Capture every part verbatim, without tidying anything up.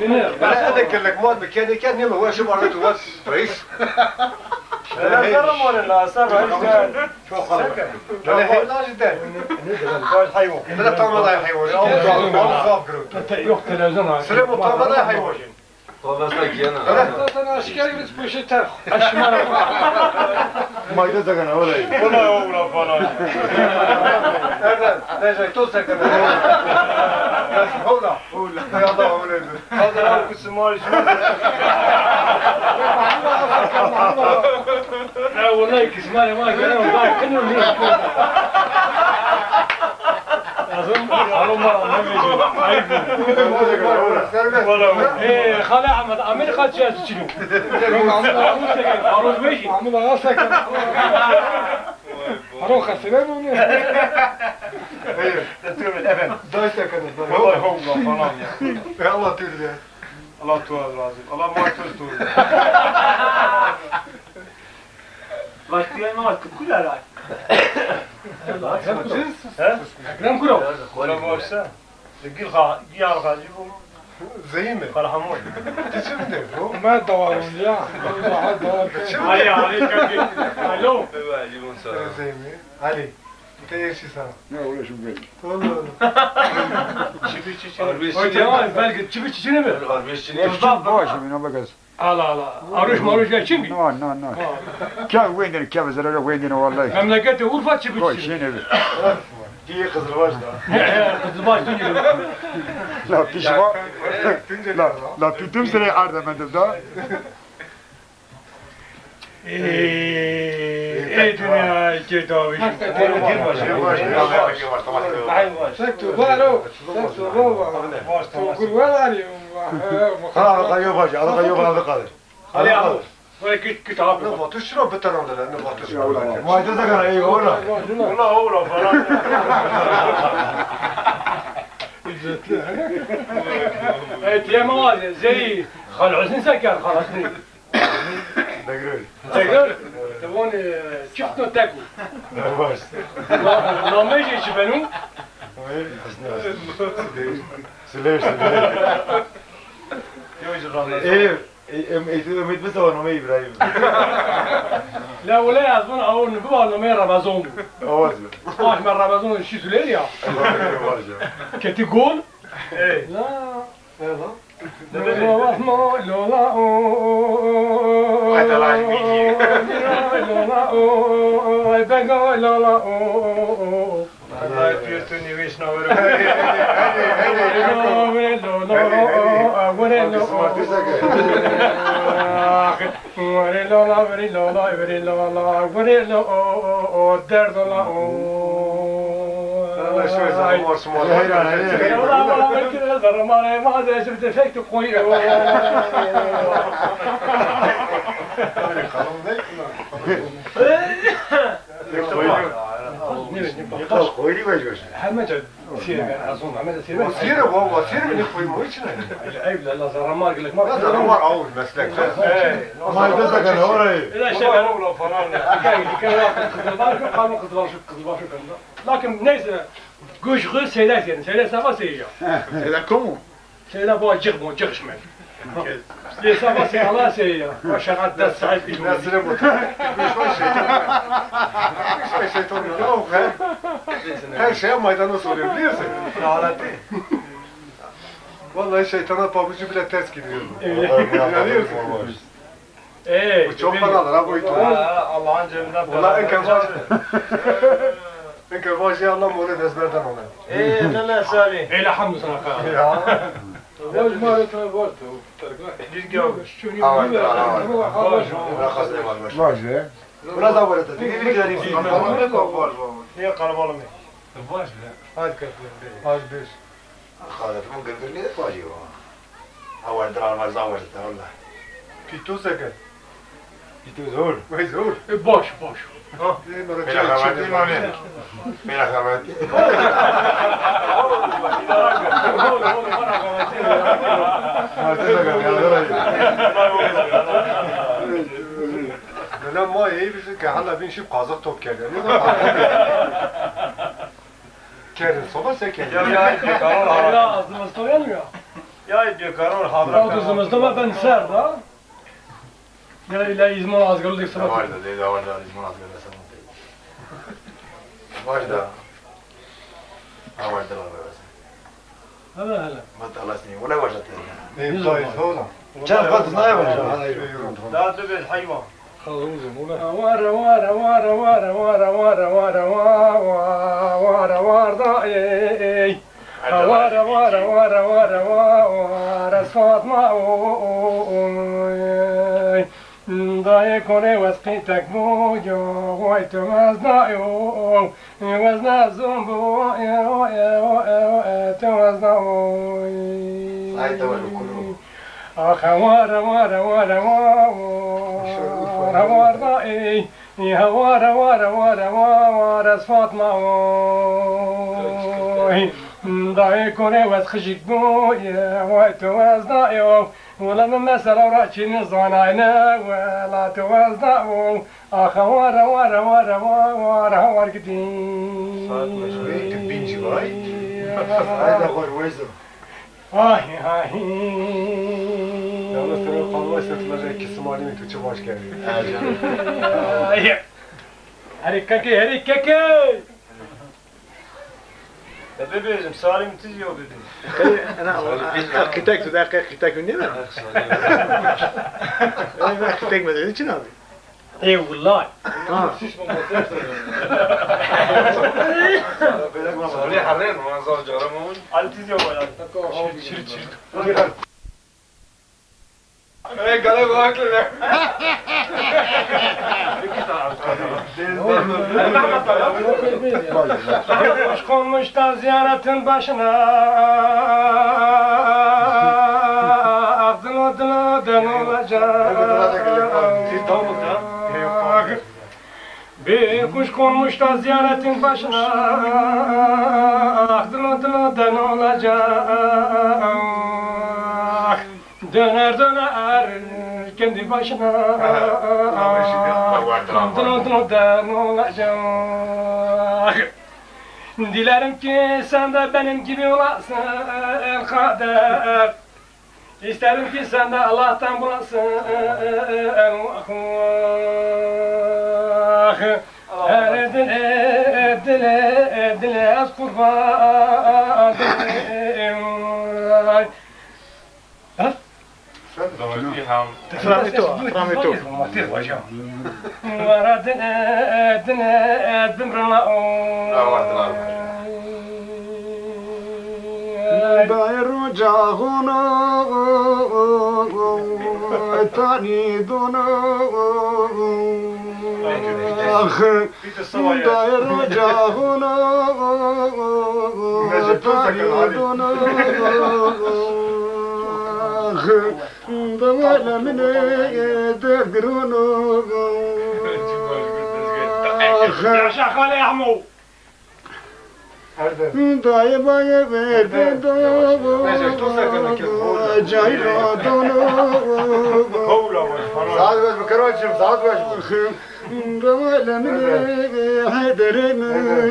Bele ene kirlik mat bi kerdê kerd nême, weş barbe tu wes reis. Bele zerre more la, ser reis de. Çok kalabalık. Bele heyna jî de. Bele tamada heywan. Zaf, zaf, zaf girewt. Yok televizyon ha. Sire bu tamada heywan. Babasına giyene. Zaten asker gibi poşete. Aşma. Mayda da gana orayı. Ola ola falan. Erdem, Necdet, to sakın. Hola. Hola. Ya da öyle. Hadi lan, kusumarı. Ya vallahi kısmı var ya, bak, ben onu bak, ben onu bak. Lazım, alın var, anlamayacağım. Ayıp. Valla. Ee, Xalê Ahmed, Amerîka çiya çiçî yo? Aruz vejî. Amul ağa sakın. Aro xesene mi onu? Hayır. Efendim. Dayı sakın. Vallahi hov falan ya. E, Allah tüydü ya. Allah tuaz razı. Allah muhakkak tuaz. Başka ne var? Kula ray. Ekrem Kuro. Kula başsa. Gil ha, giyar ha, bu. Zeyim mi? Kalhamon. Ti çi mi de bu? Ma dawarun ya. Daha dawar. Ti çi mi de? Ay, ay, ay. Alo. Bebe, limon sana. Zeyim mi? Ali. Te yeşil sana. Ne uğraşım ben? Tamam. Çibi çiçi. Hocam, belki çibi çiçi ne mi? Çiçi boş, ne bakasın? Ala ala. Aruş maruş ya çin bî? No, no, no. Ke wendin, ke zerre wendin vallahi. Memleketi Urfa çi biçi? Koy, şey ne bi? Diye Kızılbaş da. He, he, Kızılbaş diye. La pişman. La, la pitim sene ardemendim da. Ey, ey dünya, ke davi. Tek tu baro, tek tu baro. Kurban arî. Ha, ha, yok baş, ha, yok baş, ha. Hadi ya. Böyle git, git abi. Ne vatuş şuna bir tane de, ne vatuş. Vay da kana, ey, ola. Ola, ola falan. Ey, diyeme var, zey, Xal Hüseyin Seker, Xal Hüseyin. Degre. Degre. Te von, e, çift no tek. Baş. Na-, nameyê çi beno? Hayır, aslında. Silev, silev. Yok, yok, yok. Elif, e, em, e, Ümit Mustafa nameyê İbrahim. La wele ez von awo nibiba nameyê Ramazan bu. Awaz mı? Ahmet Ramazan şi süler ya. Var ya. Keti gol. Ey. La. Lola, lola, o. Ay, dalay mîlî. Lola, o. Ay, bega, lola, o. Ay, pîr tu nîvêş na were. Lola, lola, were, lola. Were lola, were lola, were lola, were lo, o, o, o, derdo la, o. Allah şoy zaman mor sumor. Heyran, heyran. Were lola, were lola, were lola, zerre mare, ma de, şimdi defekti koy, o. Koyri, koyri vecmiş. Hemen Sêr ben, ez zon, Mehmet Sêr ben. Sêr o, va, sêr mi ne koyma içine? Eyb la, la, zaramar gelek ma. Ya zaramar ağır meslek. Ey, ma da da kana orayı. Ela işte ben oğlan falan. Gel, gel, Kızılbaş yok, kalma Kızılbaş yok, Kızılbaş yok. Lakin neyse, göç kız seyler seni, seyler sabah seyir ya. Seyler komu? Seyda bo cix bo cix şime. Lê seba sey ala sey ya. O şekat des saet ilmi. Nesile bu. Şu şeytan. Şu şeytan ya. Her, her şeye maydanoz oluyor biliyorsun. Laneti. Vallahi şeytana pabucu bile ters gidiyor. Öyle. İnanıyorsun. Ey, bu çok paradır ha, bu. Ha, Allah'ın cebinden para. Ulan enke vajî. Enke vajî Allah mole dezberden ola. Ey, ne ne sali. Ey, elhamdülillah. Ya. Vaj mare to var to. Biz gel. Aman, aman. Vaj. Vaj. Buna da var. Niye kalabalık? Vaj. Hadi kalk. Vaj bir. Xalet min girgir nêde vajî wa. Ewel diran ma zaf werte wella. Pîto seke? Pîto zor. Vay zor. E, baş, baş. Ha. E, mera pêra xebatî ma ne. Pêra xebatî. Mela ma ey bizim ki hala bin şip kazık top kerde. Kerdin, soba se kerdin. Ya, ya, ya. Hala ağzıma soruyor mu ya? Ya, dökaror habra. Altı zımızda ben ser da. Ya, ila izmon azgırlık sabah. Var da, de, var da, izmon azgırlık sabah. Var da. Ha, var da, var da. Hele, hele. Mat Allah seni, wala başlattı. Ey, dayı, oğlum. Çar kat ne yapacağım? Daha da bir hayvan. Havuzum, ulan. Vara, vara, vara, vara, vara, vara, vara, vara, vara, vara da, ey. Vara, vara, vara, vara, vara, vara, Fatma, oy. Dayê kone wez qîtek bo, ya, vay tu wez da, yo. Wezna zon bo, e, o, e, o, e, o, e, te wezna oy. Say te wezna kulu. Axa wara, wara, wara, wa, wara, warda, ey. Ya wara, wara, wara, wa, wara, Fatma oy. Dayê kore wez xijik bo, ya, way te wezna, yo. Wela mi mesela ra çîni zanayne, wela te wezna, yo. Axa wara, wara, wara, wa, wara, war gidî. Saat meşgul ki binci vay. Hayda, xor, weyzo. Ay, ay. Yalnız sana kalma sırtılacak ki simalini tu çi baş geldi. Ay. Herikeke, herikeke. Bebe bizim Salim tiz yok dedi. Ana, qîtek tu da qîtek ne ben? Ey, ben qîtek mi dedi, çin abi? Ey, wulay. Ha. Salih Helen, wan zaf cara mamun. Ali tiz yok yani. Çir, çir, çir. Ey, gale bak lan. Kuş konmuş da ziyaretin başına. Ah, dilo, dilo, dilo olacak. Bir kuş konmuş da ziyaretin başına. Ah, dilo, dilo, dilo olacak. Döner döner kendi başına. Dın dın olacak. Dilerim ki sen de benim gibi olasın kader. İsterim ki sen de Allah'tan bulasın. Her dile, dile, dile ez kurban. Ha? Rahmetli ham. Rahmetli o, rahmetli o. Dayê rocaxono, tanî dono. Dayê rocaxono, tanî dono. Dewele min ê derd girono. Yaşa Xalê Ehmo. Dayê bayê verde do. Cayra dono. Saat beş mi? Kırbaçım, saat beş mi? Dewele min ê hedere mi.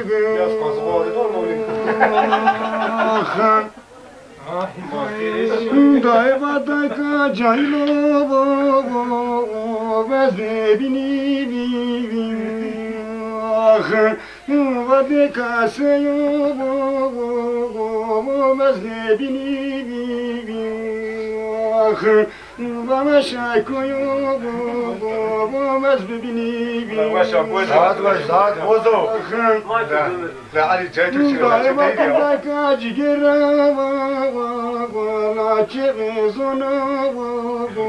Biraz kazık oldu da onu. Dayê va dayka caylo, veznê binî bî. Ax, va dê kaseyo, veznê binî bî. Ax, va meşa koyo, vez bibinî bî. Saat baş, saat bozo. La Ali caytır çiğ. Dayê va kaka cigera, va, va, va, la çevi zona, va, va,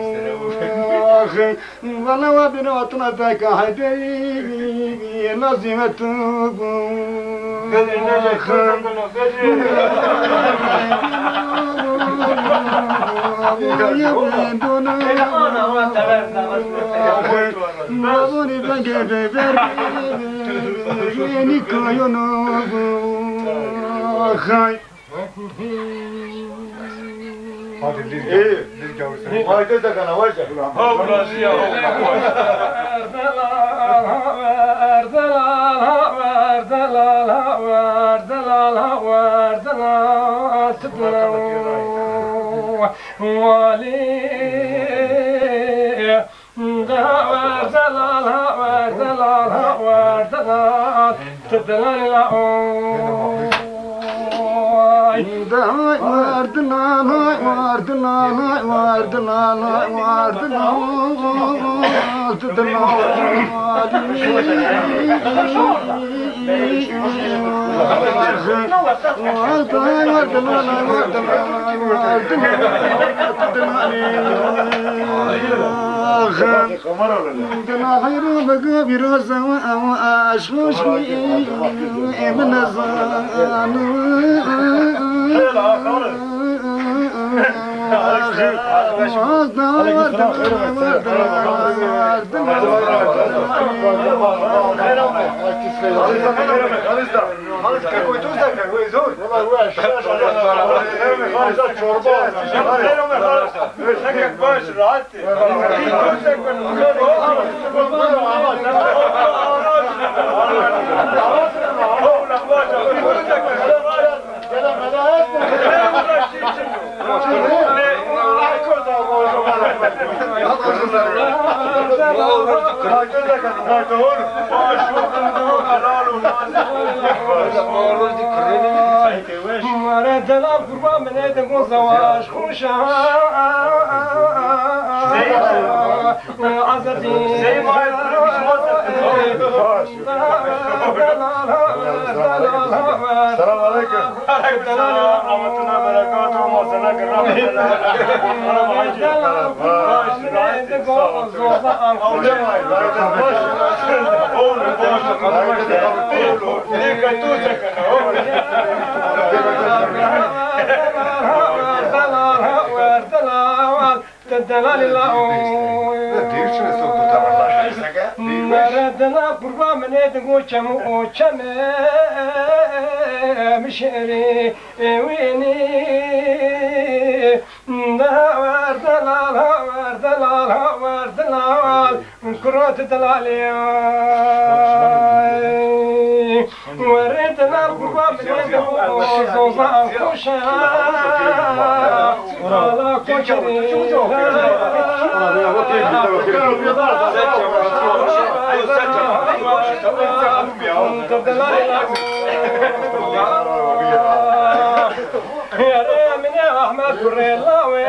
va. Valla wa bina atına da ka Heyderi, lazime tu bu. Babuni ben gebe ver, yeni kayonu bu. Hay. Hadi bir, bir gavursun. Haydi de kana var ya. Ha, razı ya. Wali, da werdelal, ha werdelal, ha werdelal, ti delal la o. Ay. Da werdelal, ha werdelal, ha werdelal, ha werdelal, ti delal. Mare delal qurban, min ê dingo zewac xweş a. Azerî. Selam aleyküm. Aleyküm selam. Rahmetullahi berekatuhu. Masana kırram. Delalî la o. Mare dela qurba, min ê dingo çem û çemê mişirî wînî. Da werdelal, ha werdelal, ha werdelal, kuro ti delalî. Werê dina qurban bidê, o zozan xoşa. Ala koçerî. Erê mine Ahmet kurê lawê,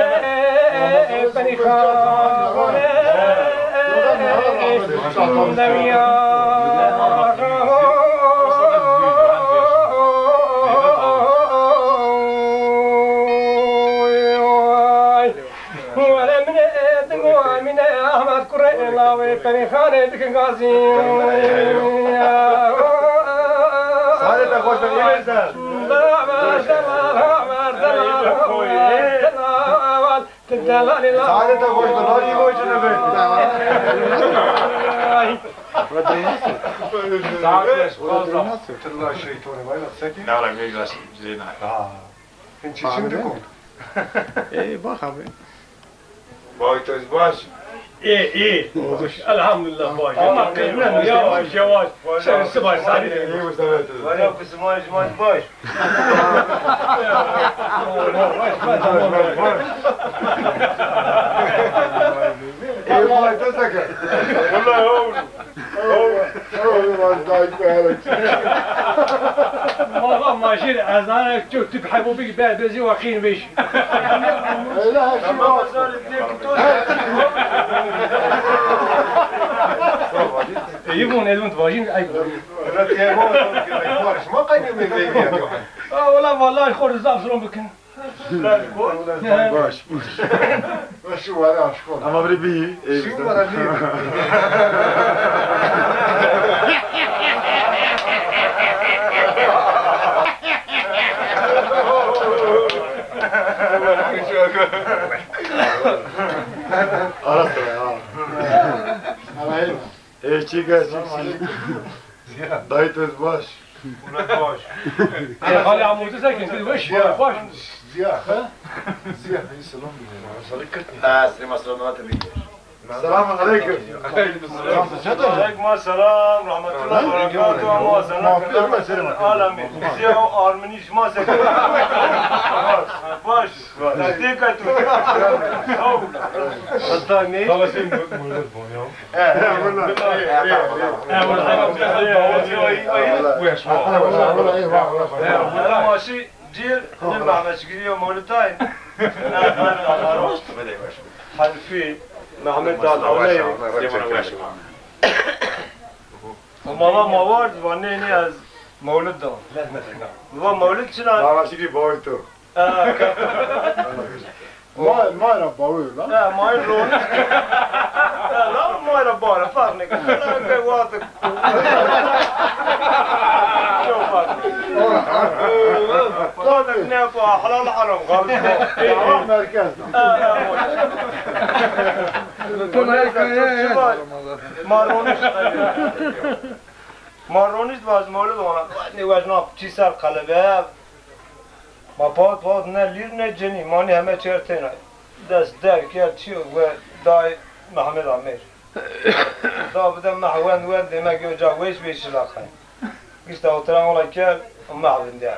penî xanê dewiya. Were mine dingo, mine Ahmet kurê lawê, penî xanê dikin gazî. Saadete xweş be, îmê ser. Saadete xweş be, nar îmê cine be. Saat beş, fazla. Tilla şey, tore, vay, sekin. Ne ala, meyve, zeyna. Ha. Hin çiçim de kon. Ey, bak abi. Vay, to baş. Ê, ê. Elhamdulillah, baş. Ama qîmet yavaş yavaş. Sen sıbaş sarı. Ey, bu sefer. Valla, kusuman, kusuman baş. Ey, vay, to sakın. Vallahi oğlum. Valla majir, ez ana çok tüp hebo bir ben bezi vakîn beş. Öyle her şey var. Eyüp on, Edmund vajin, ay. Öyle diye bu, bu, bu, şima kaynıyor, ne diyor? Aa, ulan vallahi xor zaf zulüm bikin. Baş. Şu var ya, aşk olsun. Ama böyle bir, e, şu var ya, bir. Ara sıra ya. Alayım. E, çiğ, çiğ. Dayı tez baş. Murat baş. E, hali amurdu sakin, siz baş, baş. Ziya. Ha? Ziya, iyi selam biliyorum. Ha, Süleyman selam, ne hatırlıyor? Selamun aleyküm. Aleyküm selam, rahmetullah, berekatuhu, ama selam. Alemî. Bizi o arminiş ma selam. Baş. Baş. Dikkat et. Sağ ol. Hatta ne? Savaşın mülk bon ya. Ama şey, cir, ne Mehmet Şikiri ya Mevlüt Ayn. Hanifî, Mehmet Dad Aleyh. Mala ma ward, va nê nê ez mewlid da. Va mewlid çina? Mala şîrî boy tu. Ma, ma ra bawe la. Ha, ma ro. Ha, la ma ra bare, fark nêkeno. La ke wate. Çok fark. Wate ne pa halal haram kaldı. Merkez. Ha, ha, ma ronîş. Ma ronîş vaz mewlid ona. Ne vaz na çi ser kalebe. Ma pat pat ne lîr ne cenî, ma nî heme çer têna. Dest derg kerd çi we day Mehmed Amêr. Da bide meh wend wend demek yo ca weş weş şilaqay. Gişta oturan ola kerd, meh vindîya.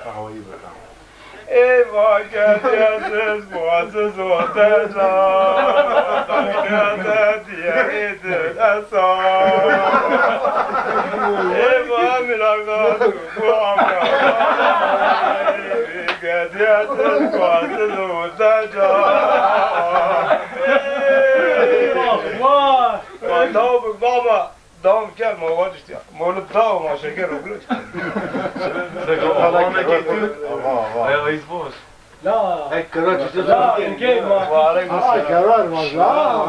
Ey va kedîyesiz, boğazsız oteca. Kede diye idin esa. Ey va mülaqat. Bu amca. Gediyetin kuasın uzaca. Vay. Vay, tamam, baba. Devam gel, ma var işte ya. Mevlüt, tamam, ma şeker okulu. Ama, ama. Ay, ayız boş. La. Ay, kara çiçek. La, ülke ma. Aa, kever var la.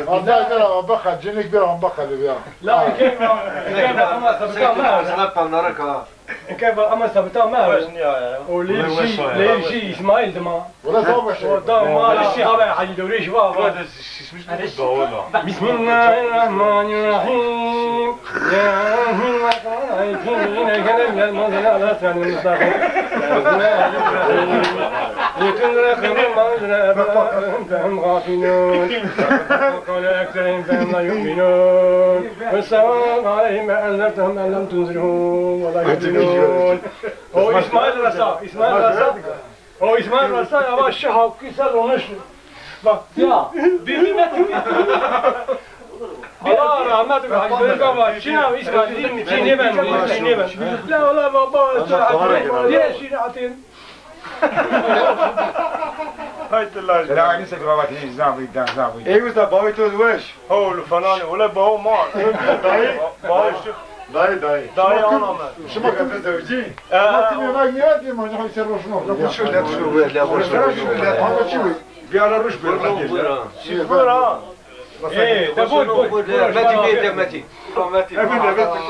Valla bir ama baka, cinik bir ama baka ya. La, ülke ma. Ülke ma ama sabıka ma. Sana pandara ka. Ülke ma ama sabıka ma. Weş niya ya. O leyşi, leyşi İsmail dima. Wala sağ başı. O da ma leyşi abi Hacı Döreş var. Şişmiş bir dava da. Bismillahirrahmanirrahim. Ya Rahim, gelen gel manzara ala seni mustaqim. Bütün rakımın manzara fehum gafilun. Kale ekserim fehum la yu'minun. Ve selamun aleyhim ve enzertehum en lem tunzirhum ve la yu'minun. O İsmail Rasa, İsmail Rasa. O İsmail Rasa ya, bak şu halkı sen onu şu. Bak ya, birbirine Allah rahmet eylesin. Hacı Bey baba, Çin abi İsmail değil mi? Çin ne ben, Çin ne ben. La ola baba, sen diye şiir atayım. Haydi lan. Selam aleyküm, baba, ne zaman, ne zaman. Ey usta, bavê to weş. Hol falan, öyle bavê ma. Dayı. Bavê şu. Dayı, dayı. Dayı anamı. Şima kete zewcî? Ee, şima timê vay nîyadî, ma ca ser roşno. Şu, şu, şu, şu. Ama çi? Bir ara ruş böyle. Siz buyur ha. Ee, de buyur, buyur. Metî, buyur, Metî. Metî. Efendim, efendim.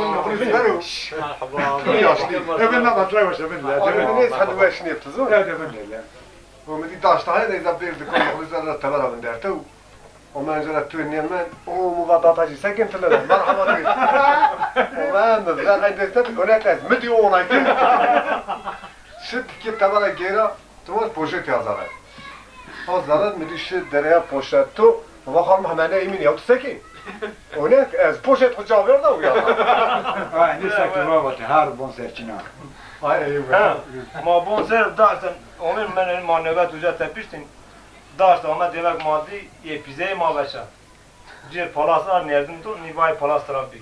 Merhaba. Yaşlı. Efendim, ne batla baş efendim. Efendim, ne sen bu işini yaptın? Evet efendim. O mi dî daşta heye de, îza bir dikon, o yüzden de teber alın dertew. O mi encera tu niye men, o mi va data jî sekin tile de, merhaba tu. O mi, mi ver ay destet, örnek ez, mi dî o onay ki. Şit ki tebera gera, tu var poşet ya zarar. O zarar mi dî şit dereya poşet tu, va xal Mehmene emin ya tu sekin. Örnek ez poşet kucağa ver de uya. Ay, ne sekin var batı, her bon serçina. Ay, eyvallah. Ha, ma bon ser daşten, onun men ma nöbet uca tepiştin. Daşt ame demek ma dî, yê pîzeyê ma veşa. Cêr palas ar nêrdin to, nî vay palas tira bî.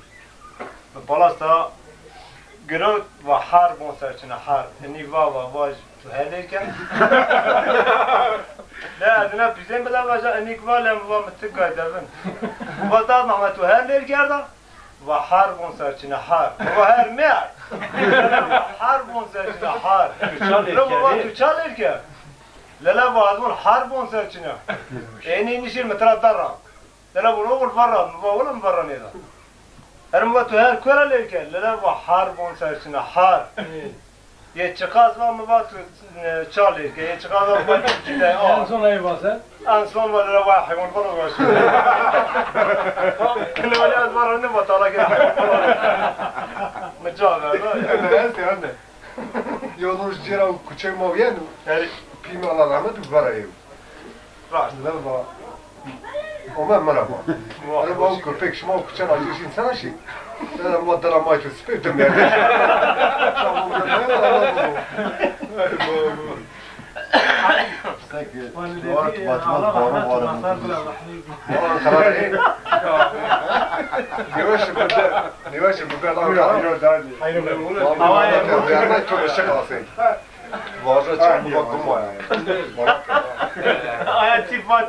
Mi palas tira girewt, va her bon ser çine, her. Nî va, va, vaj, tu her lêr ke. Ne, dina pîzeyê mi bile veşa, nî va, lem va, mi ti gay devin. Va, Dad Mehmed, tu her lêr kerda? Va her bon ser çine, her. Va her mer. Her bon ser çine, her. Lele va tu ça lêr kerd? Lele va ez von her bon ser çine. Ênî nişir mi tira derra. Lele von oğul verra, mi va wele mi verra nêda. Her mi va tu her kura lêr kerd? Lele va her bon ser çine, her. Yê çiqas va mi va tu, e, ça lêr ke, yê çiqas va mi va tu çi de, a. En son ey va se? En son va lere va heywan va va. Ne va lere va ne va tala ke heywan va. Mi ca verda. Ene, ene. Yo roj cêra kuçey ma viyeno. Eri. Pî mi Allah rahmet û vera ew. Rast. Lere va. Ome merhaba. Hele ma o köpek, şima o kuçen acı şin sana şi. Hele ma dela ma ki sipê dim yerde. Tamam, ne, ne, ne, ne. Ay, baba. Sek, Murat, Murat, Murat, Murat, Murat. Ankara. Niweşi bide, niweşi bide Ankara. Hayır, hayır. Vallahi, vallahi, çok ışık alsın. Vazo çamura guma. Aya tîp vat.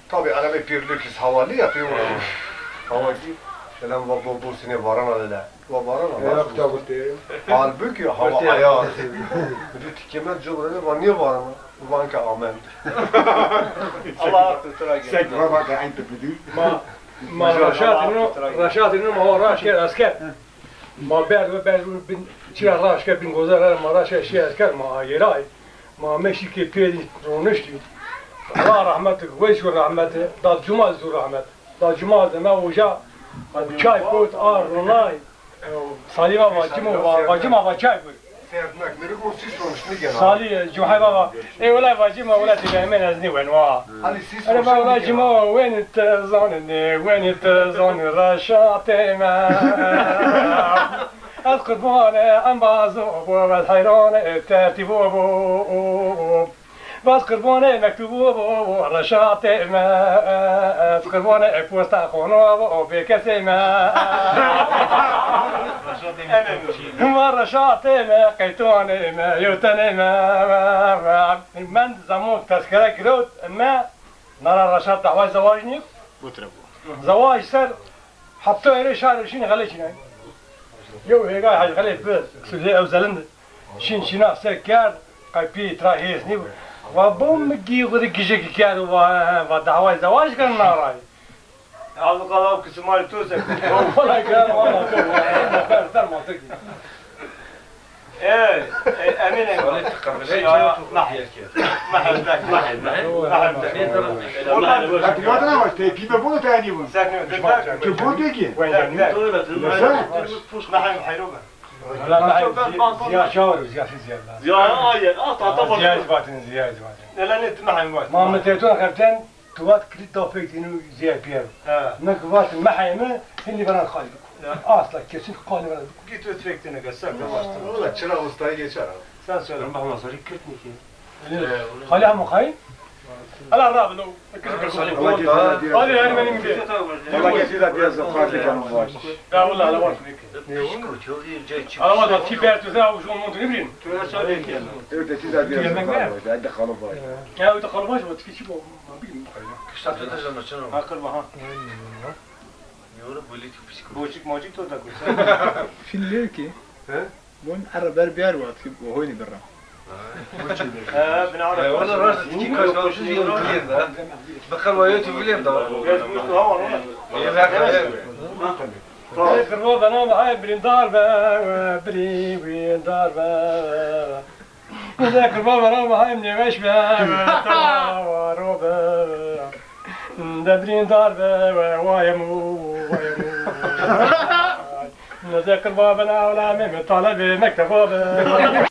Tabi, ana bir pîrlîk his havalî ya, pî vura. Havalî. Selam, va bo bo sine varana lele. Va varana. Halbuki hava ayaz. Bir tikemel cobrede va niye varana? Van ke amen. Allah. Sek va va ke aynı tepidi. Ma, ma raşat ino, raşat ino ma raşat asker. Ma berd ve berd bin çira raşke bin goza ra ma raşke şi esker ma ageray. Ma meşî ke pêrî roniştî. Allah rahmet, wey zû rahmet, da cuma zû rahmet. Da cuma de me oca çay kot a ronay. Salî va vacimo, va-, vacima va çay kot. Serdnak, meri ko sis roniştî gena. Salî, e, cumhay va va. Ê wela vacima wela ti gaymen ez nîwen wa. Hani sis roniştî gena. Ere va wela cima wen te zanine, wen te zanine raşatê me. Ez qurbanê embazo bo, ez heyranê tertîbo bo. Ez qurbanê mektubo bo, reşatê me. Ez qurbanê posta xono bo, bêkesê me. Ma reşatê me, qeytanê me, yewtenê me. Mend zamo tezkere girewt, me nara reşat daway zewaj nîyo. Zewaj ser hepto êrê şarê şîn xelê çînay. Yew hêgay Hecî Xelê bi, Sulê ew zelinde. Şîn şîna se kerd, qey pî tra hês nîbû. Va bo mi gî xwu de gijekî kerd û va, va daway zewaj kerd naray. Abi qala o kısım hali to se. Wala kerd, wala to. Ber ser mantık. E, e, Emîne. Şiya, Mahir. Mahir, Mahir, Mahir. Mahir. Hadi madem ama tepkime bunu tani bunu. Sen ne? Tu bu de ki. Mahir, Mahir. Ziya çawir, ziya, ziya. Ziya, hayır. Ah, tahta bak. Ziya batin, ziya batin. Neler ne ettin Mahir? Muhammed Ertuğrul Kaptan. Tu vat kilit da fek dînû zîyê pîyer. He. Nek vat mehê mi, hindî bena qalî. Ya. Asla kesin qalî bena. Git öt fek dîne ke, sen de başla. Valla çırak ustayı geçer abi. Sen söyle. Ben Mahmut Sarı Kürt mü ki? Halî hema xayî? Ala ra bilo. Hadi yani benim gibi. Valla geçti de biraz da farklı kanım var. Ya valla ala var. Ala var da tî ber tu da, şu montu ne bileyim. Öyle siz de biraz da farklı. Hadi kalıp var. Ya öyle kalıp var, o tiki çi bu? Kışta tu da canı çın o. Akıl baha. Boçuk moçuk to da kursa. Fil diyor ki, he? Bun arı ber bir yer var ki, bu hoyni bir ram. Ha, bin arı. Valla rast iki kaç kalmışız yıl bileyim de. Bakar var ya tu bileyim de. Biraz bu hava var. İyi, ben. Kırma bana hay birindar be, birindar be. Bize kurban veren vahayım ne beş be, tavaro be. Debrîn dar be, vayem, vayem. Bize kurban ben avlamê mi talebê mekteba be.